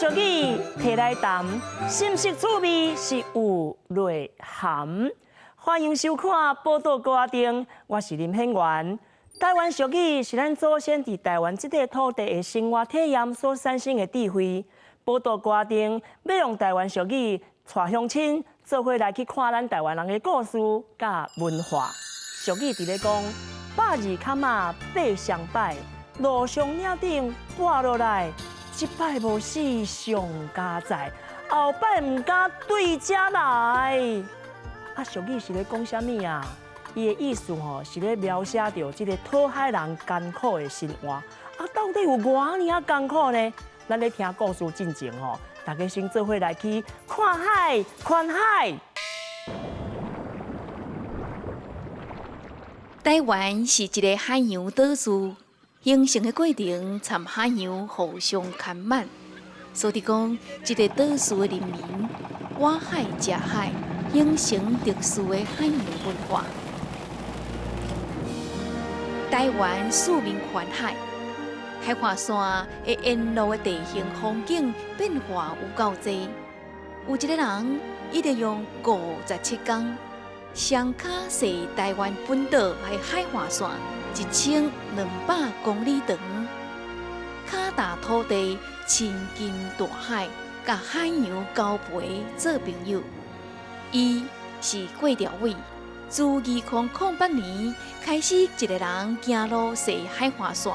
俗語提來談，是毋是趣味是有內涵。歡迎收看《寶島歌仔燈》，我是林顯元。台灣俗語是咱祖先佇台灣這塊土地的生活體驗所產生的智慧。寶島歌仔燈欲用台灣俗語帶鄉親做伙來去看咱台灣人的故事佮文化。俗語佇咧講，百二崁仔爬雙擺，路上嶺頂跋落來，這擺無死上佳哉，後擺毋敢對遮來。啊，俗語是咧講啥物啊？伊的意思吼是咧描寫著這个討海人艱苦的生活。啊，到底有偌爾仔艱苦呢？咱咧聽故事進前吼，大家先做伙來去看海，看海。台灣是一个海洋島嶼，形成的過程參海洋互相牽絆，所以講，這个島嶼的人民倚海食海，形成特殊的海洋文化。台灣四面環海，海岸線的沿路的地形風景變化有夠濟。有一个人，伊就用57工，雙跤踅台灣本島的海岸線1200公里長，跤踏土地，親近大海，佮海洋交陪做朋友。伊是郭兆偉，自2008年開始一个人行路踅海岸線，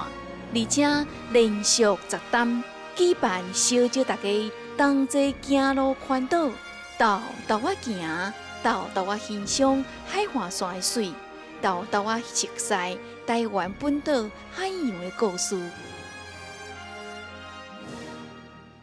而且連續10冬舉辦小招大家同齊行路環島，沓沓仔行，沓沓仔欣賞海岸線的媠，沓沓仔熟悉台灣本島海洋的故事。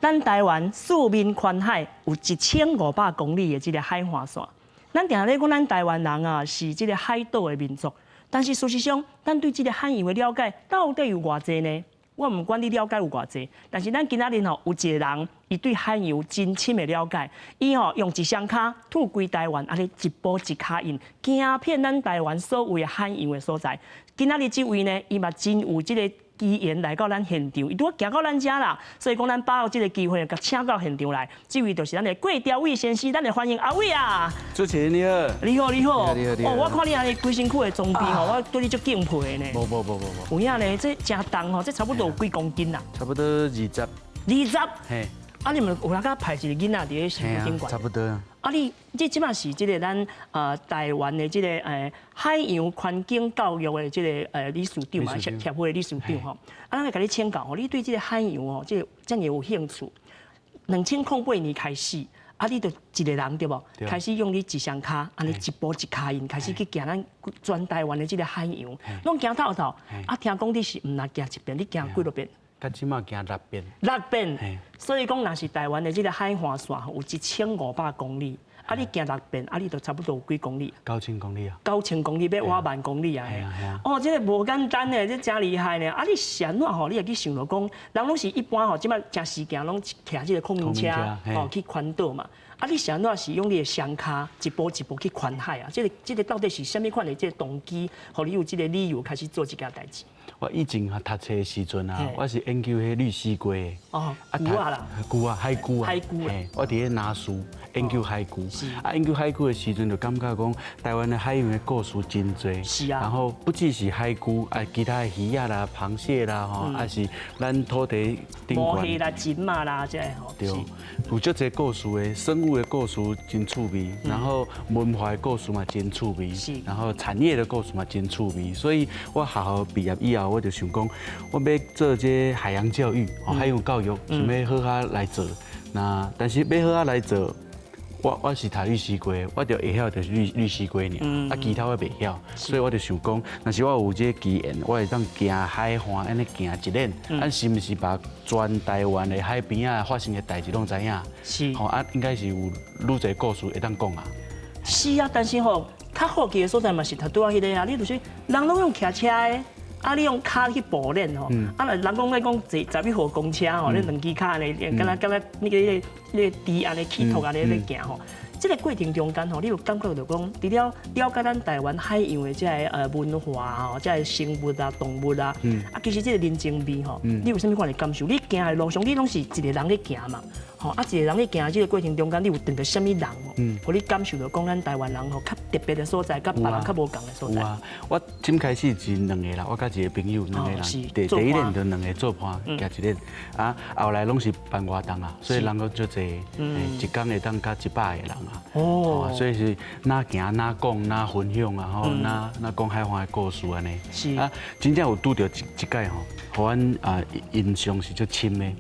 咱台灣四面環海，有1500公里的這个海岸線。咱定咧講，咱台灣人啊是這个海島的民族，但是事實上，咱對這个海洋的了解到底有偌濟呢？我毋管你了解有偌濟，但是咱今仔日吼有一个人，伊對海洋真深的了解，伊吼用一雙跤吐規台灣，按呢一步一跤印，行遍咱台灣所有的海洋的所在。今仔日這位呢，伊嘛真有這个機緣來到咱現場，伊拄仔行到咱遮啦，所以講咱把握這个機會，共請到現場來。這位就是咱的郭兆偉先生，咱來歡迎阿偉啊！主持人你好，你好，你好，你好，你好。哦，我看你按呢規身軀的裝備吼，我對你足敬佩的呢。無無無無無。有影呢，這誠重吼，這差不多有幾公斤啦？差不多二十。二十。嘿。啊，你們有人共排一个囡仔佇咧身軀頂懸？差不多。啊，你這這馬是這个咱台灣的這个海洋環境教育的這个理事長嘛，協會的理事長吼。啊，咱來共你請教吼，你對這个海洋吼，這个遮爾有興趣？2008年開始，啊，你就一个人對無？開始用你一雙跤，按呢一步一跤印，開始去行咱全台灣的這个海洋，攏行透透。啊，聽講你是毋但行一遍，你行幾落遍？到這馬行六遍。六遍。所以講，若是台灣的這个海岸線有1500公里，啊，你行六遍，啊，你就差不多有幾公里？ 9000公里啊！ 9000公里，欲倚1萬公里啊！哦，這个無簡單呢，這誠厲害呢。啊，你是按怎吼？你會去想著講，人攏是一般吼，這馬誠時行攏騎這个孔明車吼去環島嘛。啊，你是按怎是用你的雙跤一步一步去環海啊？這个這个到底是啥物款的這个動機，予你有這个理由開始做這件代誌？我以前啊讀冊的時陣啊，我是研究彼綠蠵龜的。哦，龜仔啦。龜仔，海龜啊。海龜。嘿，我佇咧南師研究海龜。啊，研究海龜的時陣就感覺講，台灣的海洋的故事真濟。然後不只是海龜，啊，其他的魚仔啦、螃蟹啦，吼，抑是咱土地頂懸。魔蟹啦、錦仔啦，這个吼。對。有足濟故事的，生物的故事真趣味，然後文化的故事嘛真趣味，然後產業的故事嘛真趣味。所以我學校畢業以後，我就想講，我欲做這个海洋教育，海洋教育，想欲好好來做。那但是欲好好來做，我是讀綠蠵龜，我就會曉就是綠蠵龜爾，啊，其他我袂曉，所以我就想講，若是我有這个機緣，我會當行海岸按呢行一輪，啊，是毋是把全台灣的海邊仔發生的代誌攏知影？吼啊，應該是有愈濟故事會當講啊。是啊，但是吼，較好奇的所在嘛是拄仔彼个啊，你就是人攏用騎車的。啊！你用跤去步練吼，啊，人講咧講坐11號公車吼，你兩支跤按呢，敢若敢若那个那個豬按呢起托按呢咧行吼，這個過程中間吼，你有感覺著講，除了了解咱台灣海洋的這个文化吼，這个生物啊、動物啊，啊，其實這個人情味吼，你有啥物款的感受？你行的路上，你攏是一個人咧行嘛，吼，啊，一個人咧行這個過程中間，你有碰著啥物人無？予你感受著講咱台灣人吼較特別的所在，佮別人較無仝的所在。有啊，我先開始是兩個啦，我佮一個朋友兩個人，第一年就兩個做伴行一年，啊，後來攏是辦活動啊，所以人閣足濟，一工會當佮100個人啊。哦，所以是哪行哪講哪分享啊，吼，哪哪講海岸的故事按呢。啊，真正有拄著一擺吼，予阮啊印象是足深的。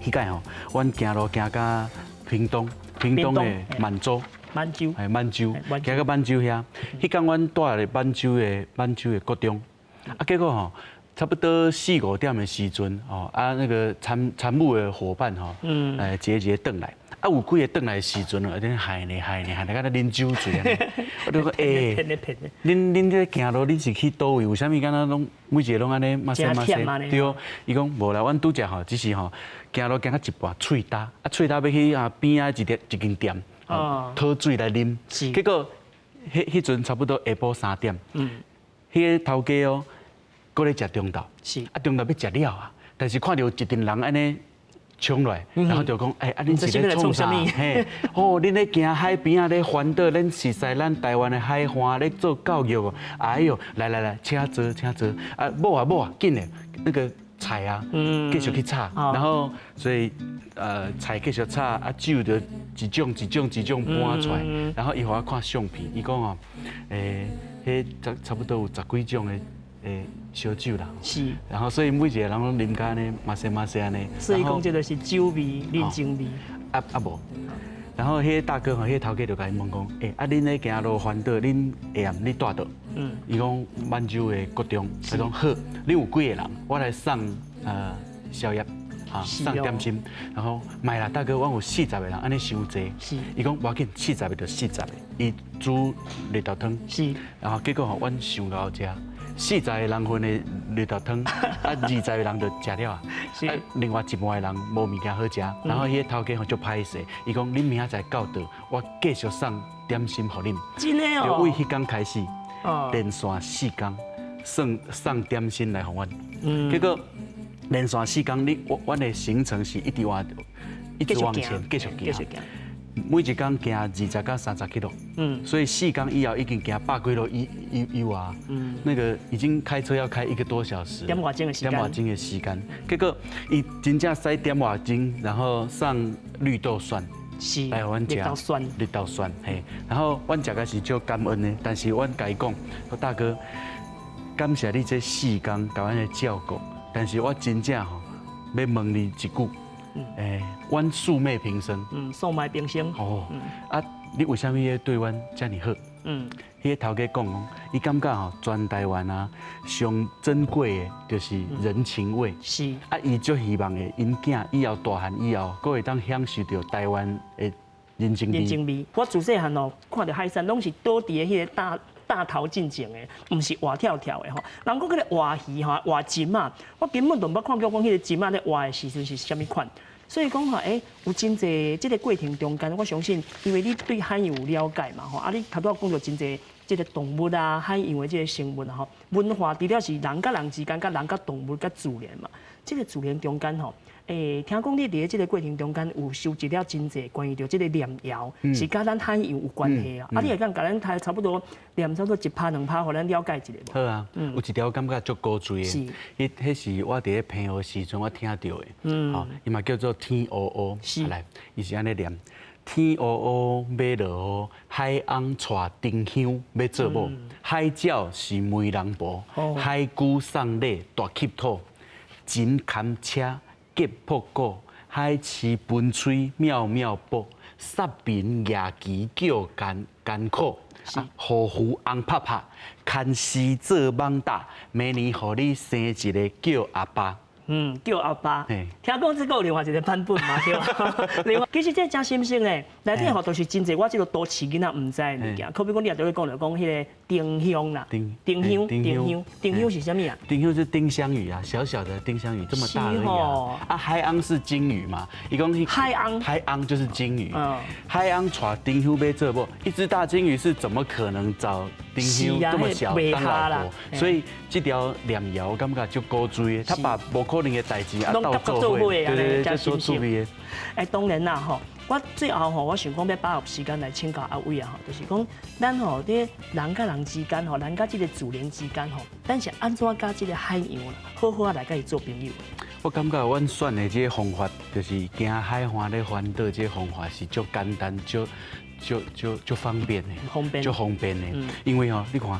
彼擺吼，阮行路行到屏東，屏東的滿洲。滿洲。係滿洲，行到滿洲遐，彼工阮蹛佇滿洲的國中，啊，結果吼，差不多四五點的時陣，吼，啊，那個參與的夥伴吼，一個一個轉來，啊，有幾個轉來的時陣哦，咧害呢害呢害呢，敢若啉酒醉按呢。我就講，欸，恁這行路，恁是去佗位？為啥物敢若攏每一個攏按呢嘛西嘛西？對，伊講無啦，阮拄才吼，只是吼行路行到一半，喙焦，啊喙焦欲去啊邊仔一個一間店，討水來啉。結果，彼陣差不多下晡3點，彼個頭家哦，閣咧食中晝，啊中晝欲食了啊，但是看著有一陣人按呢衝來，然後就講，欸，啊恁是咧創啥？嘿，哦，恁咧行海邊仔咧環島，恁熟悉咱台灣的海岸咧做教育哦。哎喲，來來來，請坐，請坐。啊，某啊某啊，緊的，那個菜啊，繼續去炒，然後所以菜繼續炒，啊酒就一種一種一種搬出來，然後伊予我看相片，伊講哦，欸，彼差不多有十幾種的燒酒啦，然後所以每一個人攏啉甲按呢，嘛西嘛西按呢。所以講這個是酒味、人情味。啊啊無，然後彼個大哥吼，彼個頭家就共伊問講，欸，啊恁咧行路環島，恁會暗你蹛佗？伊講滿洲的國中，伊講好，恁有幾個人，我來送宵夜，哈，送點心。然後莫啦，大哥，阮有40個人，按呢傷濟。伊講無要緊，四十個就四十個，伊煮綠豆湯。然後結果吼，阮上𠢕食。四十個人份的綠豆湯，啊，20個人就食了啊，啊，另外一半的人無物件好食，然後彼個頭家吼足歹勢，伊講恁明仔載到佗，我繼續送點心予恁。真的哦。就為彼工開始，連續4工送點心來予阮。結果連續四工，你我阮的行程是一直往一直往前繼續行。每一工行20到30 kilo，所以4工以後已經行百幾路以以以外，那個已經開車要開一個多小時，點外鐘的時間，點外鐘的時間，結果伊真正使點外鐘，然後送綠豆蒜，來予阮食，綠豆蒜，綠豆蒜，嘿，然後阮食的是足感恩的，但是阮共伊講，說大哥，感謝你這四工共阮的照顧，但是我真正吼欲問你一句。欸，阮素昧平生。素昧平生。哦，啊，你為啥物會對阮遮爾好？彼個頭家講講，伊感覺吼，全台灣啊，上珍貴的就是人情味。啊，伊足希望的，𪜶囝以後大漢以後，閣會當享受著台灣的人情味。人情味。我自細漢哦，看著海產攏是倒佇个彼個大大頭進前的，毋是活跳跳的吼。人講彼个活魚吼，活鱚仔，我根本就毋捌看過講彼个鱚仔咧活的時陣是啥物款。所以講吼，欸，有真濟這個過程中間，我相信，因為你對海洋有了解嘛，吼，啊，你頭拄仔講著真濟這個動物啊，海洋的這個生物啊，吼，文化除了是人佮人之間，佮人佮動物佮自然嘛，這個自然中間吼，欸，聽講你佇咧這個過程中間有收集了真濟關於著這個念謠，是佮咱海洋有關係啊。啊，你會當共咱提差不多念差不多一拍兩拍，予咱了解一下無？好啊，有一條感覺足古錐的，彼是我佇咧澎湖時陣我聽著的，吼，伊嘛叫做天烏烏，來，伊是按呢念：天烏烏欲落雨，海翁娶丁香欲做某，海鳥是媒人婆，海龜送禮大吸土，鱚牽車結瀑鼓，海鼠分喙妙妙卜，殺民舉旗叫艱艱苦，啊，虎符紅拍拍，牽絲做蠓打，明年予你生一个叫阿爸。嗯，叫阿爸。聽講這個有另外一個版本嘛，對吧？另外，其實這真心聲咧，內底吼都是真濟我這個都市囡仔毋知的物件。可比講你也拄咧講著講彼個丁香啦，丁香，丁香，丁香是啥物啊？丁香是丁香魚啊，小小的丁香魚，這麼大而已啊。啊，海翁是鯨魚嘛？伊講海翁，海翁就是鯨魚。海翁娶丁香欲做某，一隻大鯨魚是怎麼可能找丁香這麼小當老婆？所以這條念謠我感覺足古錐的，他把無可能的代誌啊鬥做伙，對對對，足趣味的。欸，當然啦吼，我最後吼，我想講欲把握時間來請教阿偉啊吼，就是講咱吼佇人佮人之間吼，人佮這個自然之間吼，咱是按怎佮這個海洋啦，好好啊來佮伊做朋友？我感覺阮選的這個方法，就是行海岸咧環島，這個方法是足簡單、足足足足方便的，方便，足方便的。因為吼，你看，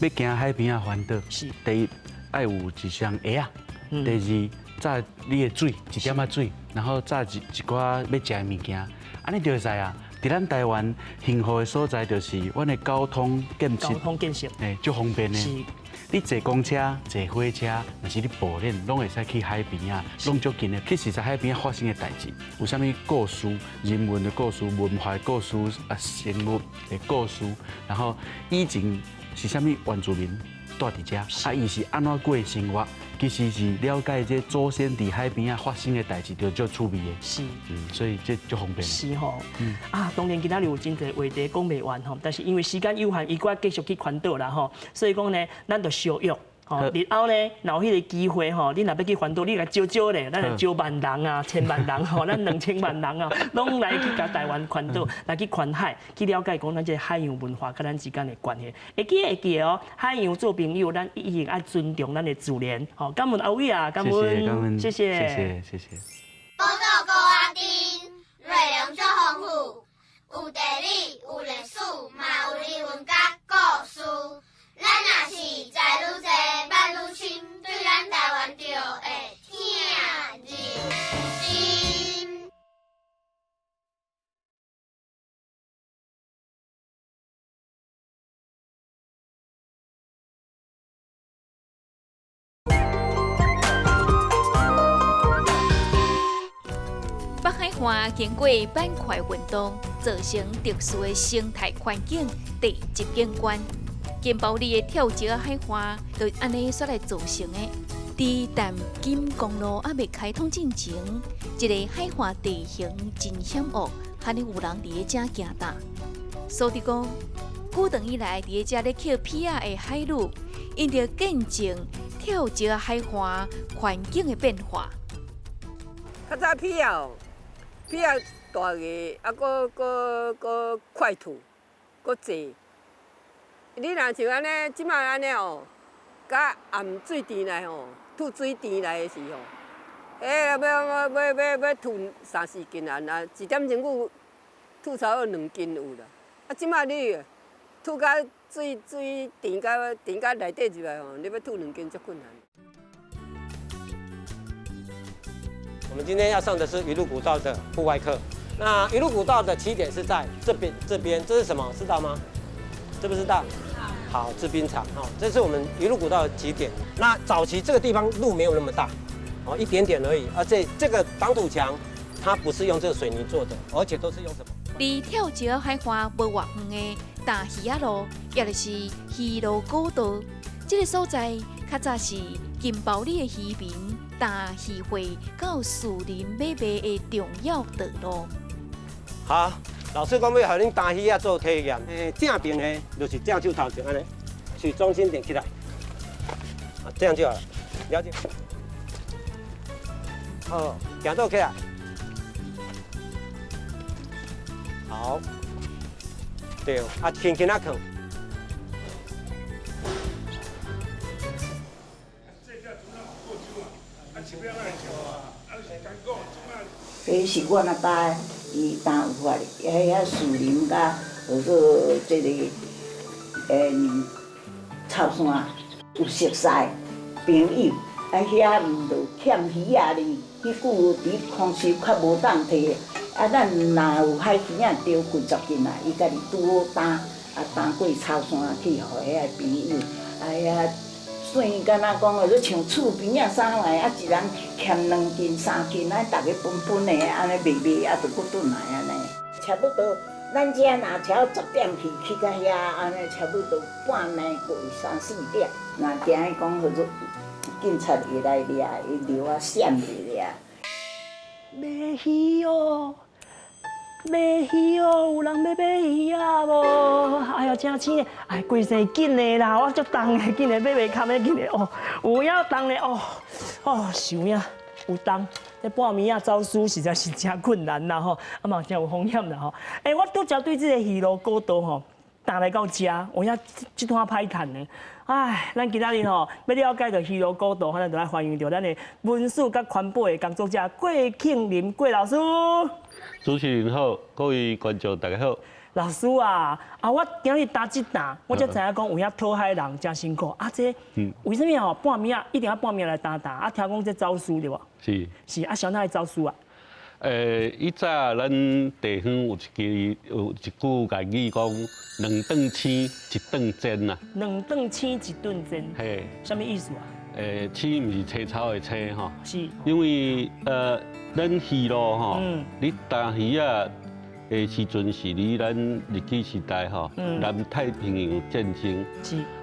欲行海邊仔環島，第一愛有一雙鞋仔，第二紮你的水，一點仔水，然後紮一一寡欲食的物件，按呢就會使啊。佇咱台灣幸福的所在，就是阮的交通建設，交通建設，欸，足方便的。你坐公車、坐火車，若是你步練，攏會使去海邊仔，攏足近的。其實在海邊仔發生的代誌，有啥物故事、人文的故事、文化的故事啊、生物的故事，然後以前是啥物原住民住佇遮，啊，伊是按怎過生活？其實是了解這祖先佇海邊仔發生的代誌，就足趣味的。是，所以這足方便。是吼，啊，當然今仔日有真濟話題講袂完吼，但是因為時間有限，伊閣繼續去環島啦吼，所以講呢，咱就相約。吼，日後呢，若有彼個機會吼，你若欲去環島，你來招招咧，咱來招萬人啊，千萬人吼，咱2000萬人啊，攏來去共台灣環島，來去環海，去了解講咱這個海洋文化佮咱之間的關係。會記會記哦，海洋做朋友，咱一定愛尊重咱的自然。吼，感恩阿偉啊，感恩，謝謝，謝謝，謝謝。寶島孤仔頂，內容足豐富，有地理，有歷史，嘛有人文佮故事。咱若是知愈濟，捌愈深，對咱台灣就會疼入心。北海岸經過板塊運動，造成特殊的生態環境地質景觀。金寶里的跳石海岸，就是按呢煞來造成的。佇淡金公路猶未開通進前，這个海岸地形真險惡，罕有人佇咧遮行踏。所以講，古長以來佇咧遮咧抾皮仔的海女，𪜶著見證跳石海岸環境的變化。較早皮仔哦，皮仔大个，啊，閣閣閣快吐，閣濟。你若像按呢，這馬按呢哦，佮暗水池內吼，吐水池內的時候，欸，欲欲欲欲吐三四斤啊，若一點鐘久吐差不多2斤有啦。啊，這馬你吐甲水水甜甲甜甲內底入來吼，你欲吐2斤足困難。我們今天要上的是魚路古道的戶外課。那魚路古道的起點是在這邊，這邊這是什麼？知道嗎？知不知道？好，制冰廠哦，這是我們魚路古道的起點。那早期這個地方路沒有那麼大，哦，一點點而已。而且這個擋土牆，它不是用這個水泥做的，而且都是用什麼？離跳石海岸無偌遠的大魚仔路，也就是魚路古道，這个所在較早是金寶里的漁民擔漁貨到士林買賣的重要道路。好。老師講欲予恁擔魚仔做體驗，正邊的，就是正手頭前按呢，取中心點起來，啊，這樣就好了，了解。好，行倒起來，好，對，啊，輕輕仔囥。彼是阮阿爸伊擔有法的，遐遐樹林佮叫做這个草山有熟似朋友，啊遐毋就欠魚仔呢？彼久佇空襲較無當提，啊咱若有海魚仔釣幾十斤啊，伊家己拄好擔，啊擔過草山去予遐个朋友，啊遐算敢若講哦，你像厝邊仔啥來啊，一人欠2斤3斤，咱逐个分分的按呢賣賣，啊，就閣轉來按呢。差不多，咱遮若超10點去，去到遐按呢，差不多半暝過三四點。若驚伊講號做警察會來掠，會留我閃袂掠。賣魚哦，賣魚哦，有人欲買魚仔無？哎呀，真醒的，哎，規身緊的啦，我足重的，緊來買袂堪的，緊的哦，有影重的哦，哦，受命有重。這半暝仔走私實在是真困難啦吼，啊嘛真有風險啦吼。欸，我拄才對這個魚路古道吼，踏來到遮，有影這段歹趁呢。唉，咱今仔日吼欲了解著魚路古道，咱就來歡迎著咱的文史佮環保的工作者郭慶林郭老師。主持人好，各位觀眾大家好。老師啊，啊，我今日踏這擔，我才知影講有影討海人真辛苦。啊，這為啥物吼半暝仔一定要半暝來擔擔？啊，聽講這走私對無？是。是啊，啥物走私啊？以早咱地方有一句諺語講，兩頓青一頓煎啊。兩頓青一頓煎。嘿。啥物意思啊？青毋是青草的青吼。是。因為咱魚路吼，你擔魚仔的時陣是佇咱日據時代吼，南太平洋戰爭。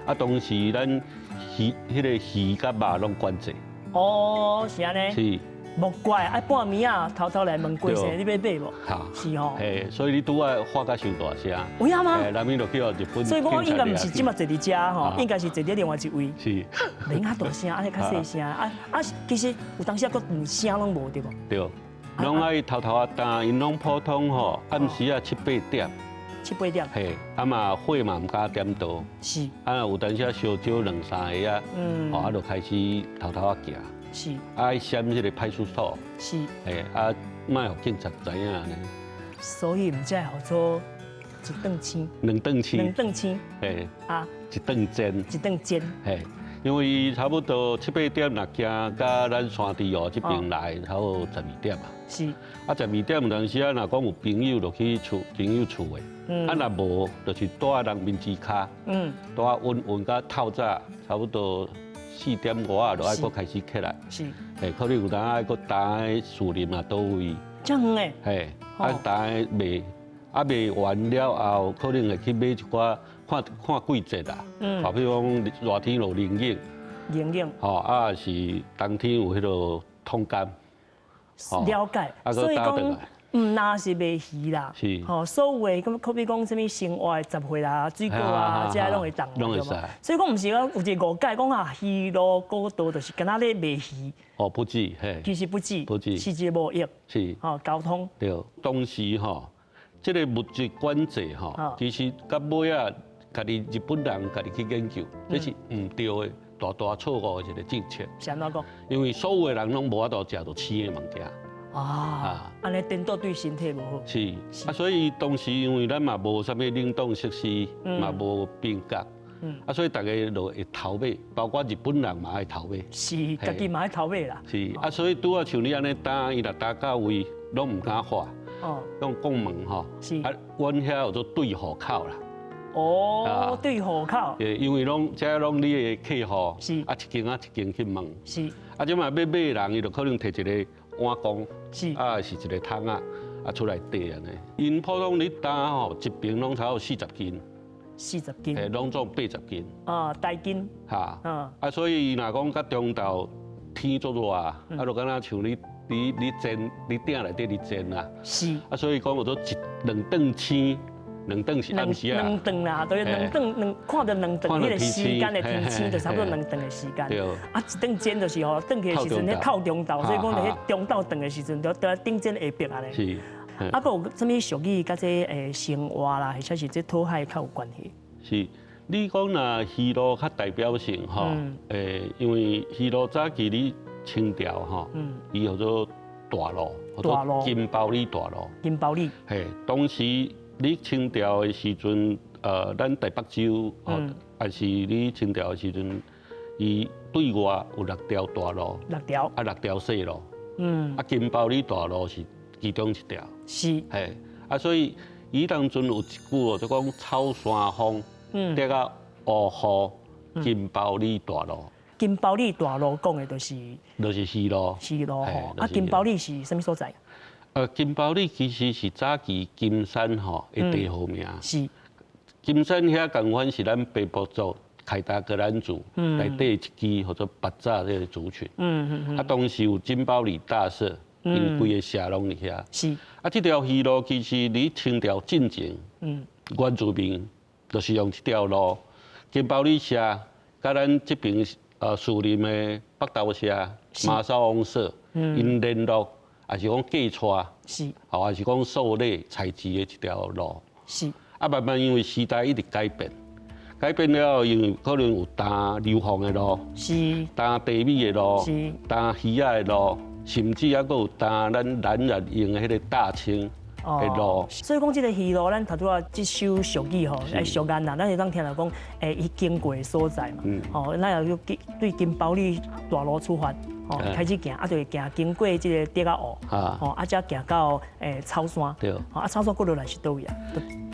啊，當時咱魚彼个魚佮肉攏管制。哦，是按呢。是。莫怪，啊半暝仔偷偷來問郭生，你欲買無？是吼。嘿，所以你拄仔發甲傷大聲。有影嗎？嘿，內面就去予日本。所以講應該毋是這馬坐佇遮吼，應該是坐佇另外一位。是。免遐大聲，按呢較細聲。啊啊，其實有當時啊，閣連聲攏無對無？對。攏愛偷偷仔擔，𪜶攏普通吼，暗時仔七八點。七八點。嘿，啊嘛火嘛毋敢點多。是。啊，有當時仔燒少兩三个啊，吼啊，就開始偷偷仔行。是。啊，閃彼个派出所。是。嘿，啊，莫予警察知影按呢。所以毋才會號做一頓青。兩頓青。兩頓青。嘿。啊。一頓煎。一頓煎。嘿。因為差不多七八點若行到咱山豬湖這邊來，差不多12點啊。是。啊，十二點有當時啊，若講有朋友就去厝朋友厝的。啊，若無就是蹛佇人面之跤。蹛穩穩到透早，差不多4點外啊，就愛閣開始起來。是。嘿，可能有當愛閣擔去樹林啊，佗位。遮遠的。嘿，啊擔賣，啊賣完了後，可能會去買一寡。看看季節啦，好比如講熱天落冷飲，冷飲，吼啊是冬天有彼个桶柑，了解，所以講毋但是賣魚啦，是，吼所有的咁，好比講啥物生活的雜貨啦、水果啊，這攏會當，攏會使。所以講毋是講有一個誤解，講啊魚路古道就是敢若咧賣魚。哦，不止，嘿，其實不止，不止，是一個貿易，是，吼交通。對，當時吼，這个物質管制吼，其實到尾仔。家己日本人家己去研究，這是毋對的，大大錯誤的一個政策。是按怎講？因為所有的人攏無法度食著生的物件。啊，按呢顛倒對身體無好。是啊，所以當時因為咱嘛無啥物冷凍設施，嘛無冰格，啊，所以逐家就會偷買，包括日本人嘛愛偷買。是，家己嘛愛偷買啦。是啊，所以拄仔像你按呢擔，伊若擔到位，攏毋敢發。哦。用講問吼。是。啊，阮遐有做對戶口啦。哦，對戶口。因為攏這攏你的客戶，是啊，一間啊一間去問。是。啊，這馬欲買人，伊就可能提一個碗公，是啊，是一個桶仔，啊出來綴按呢。𪜶普通咧擔吼，一瓶攏差不多四十斤。40斤。嘿，攏總80斤。啊，台斤。哈。啊，所以若講較中晝天足熱啊，就敢若像你煎，你鼎內底咧煎啊。是。啊，所以講有做一兩頓青。兩頓是暗時啊，兩頓啦，對，兩頓兩看著兩頓彼个時間的天星，就差不多兩頓的時間。對。啊，一頓煎就是吼，轉去的時陣，彼透中晝，所以講佇彼中晝轉的時陣，就佇頂煎下壁按呢。是。啊，閣有啥物俗語佮這生活啦，或者是這討海較有關係？是，你講若魚路較代表性吼，因為魚路早期佇清朝吼，伊號做大路，號做金包里大路。金包里。嘿，當時。你清朝的時陣，咱台北州，吼，還是你清朝的時陣，伊對外有六條大路，六條，啊，六條細路，啊，金包里大路是其中一條，是，嘿，啊，所以伊當陣有一句哦，就講草山風，趯到烏雨，金包里大路。金包里大路講的就是，就是魚路。魚路吼，啊，金包里是啥物所在？金包里其實是早期金山吼的地號名。是。金山遐仝款是咱平埔族凱達格蘭族內底一支叫做八扎這個族群。啊，當時有金包里大社，𪜶規个社攏佇遐。是。啊，這條魚路其實佇清朝進前，原住民就是用這條路，金包里社，佮咱這邊士林的北投社、馬紹翁社，𪜶聯絡，抑是講過帶，是，吼，抑是講狩獵採集的一條路。是。啊，慢慢因為時代一直改變，改變了後，因為可能有擔硫磺的路，擔茶米的路，擔魚仔的路，甚至猶閣有擔咱男人用的彼個大青的路。所以講，這個魚路，咱頭拄仔這首俗語吼，俗諺啦，咱會當聽著講，伊經過的所在嘛，吼，咱又要對金包里大路出發，吼，開始行，啊，就會行經過這個竹仔湖，吼，啊，才行到草山，對，啊，草山過落來是佗位啊？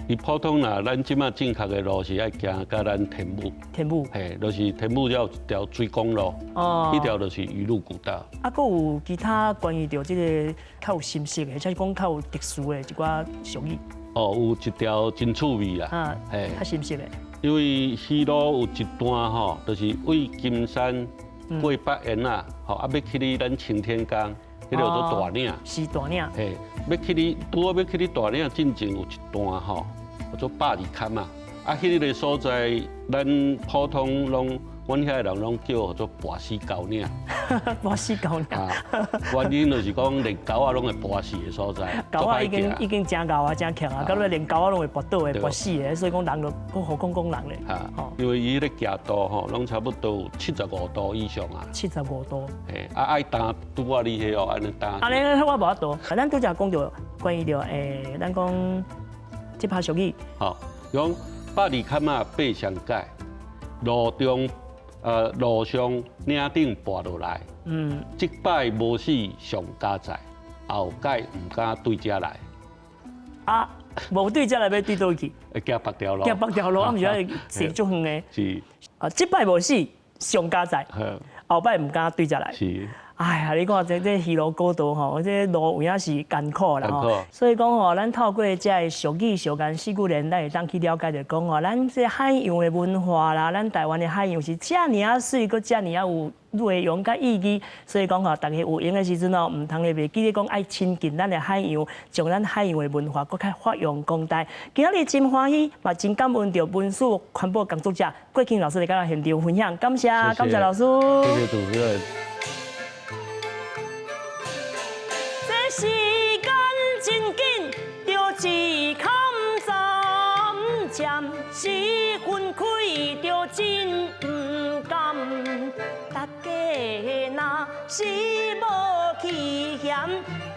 伊普通啦，咱這馬正確的路是愛行到咱天母，天母，嘿，就是天母才有一條水公路，哦，彼條就是魚路古道。啊，閣有其他關於著這個較有心思的，或者是講較有特殊的一寡俗語。哦，有一條真趣味啦，啊，嘿，較深色的。因為魚路有一段吼，就是對金山過北緣仔，吼，啊，欲去哩咱擎天崗，彼个叫做大嶺。是大嶺。嘿，欲去哩，拄好欲去哩大嶺進前有一段吼，叫做百二崁仔，啊，彼个所在，咱普通攏，阮遐的人攏叫做跋死狗嶺。跋死狗嶺。原因就是講連狗仔攏會跋死的所在。狗仔已經誠𠢕啊，誠強啊，到尾連狗仔攏會跋倒的、跋死的，所以講人就閣何講講人咧。因為伊彼个行度吼，攏差不多有75度以上啊。 75度。嘿，啊愛擔拄仔你彼哦，按呢擔。按呢我無法度。咱拄才講著關於著咱講這拍俗語。吼，講百二崁仔爬上界，路中路上嶺頂跋落來。這擺無死上佳哉，後蓋毋敢對這來。啊，無對這來，欲對佗位去？會行別條路。行別條路，啊，毋是愛踅足遠的。是。啊，這擺無死上佳哉，後擺毋敢對這來。是。哎呀，你看這魚路古道吼，這路有影是艱苦啦吼。所以講吼，咱透過這个俗語、俗諺、四句聯，咱會當去了解著講吼，咱這海洋的文化啦，咱台灣的海洋是遮爾仔媠，閣遮爾仔有內容佮意義。所以講吼，大家有閒的時陣哦，毋通會袂記得講愛親近咱的海洋，將咱海洋的文化閣較發揚光大。今仔日真歡喜，嘛真感恩著文史環保工作者郭慶老師來佮咱現場分享，感謝，感謝老師。謝謝主持人。時間真緊，著一坎站，暫時分開，著真毋甘。大家若是無去嫌，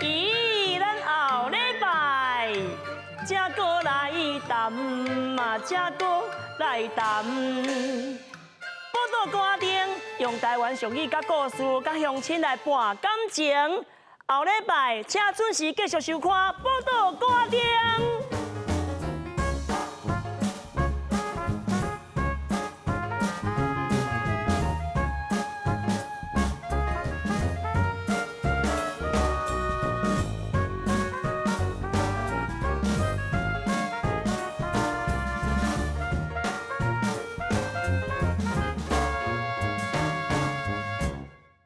伊咱後禮拜才閣來談嘛，才閣來談。寶島歌仔燈用台灣俗語佮故事，佮鄉親來盤感情。後禮拜請準時繼續收看《寶島歌仔燈》。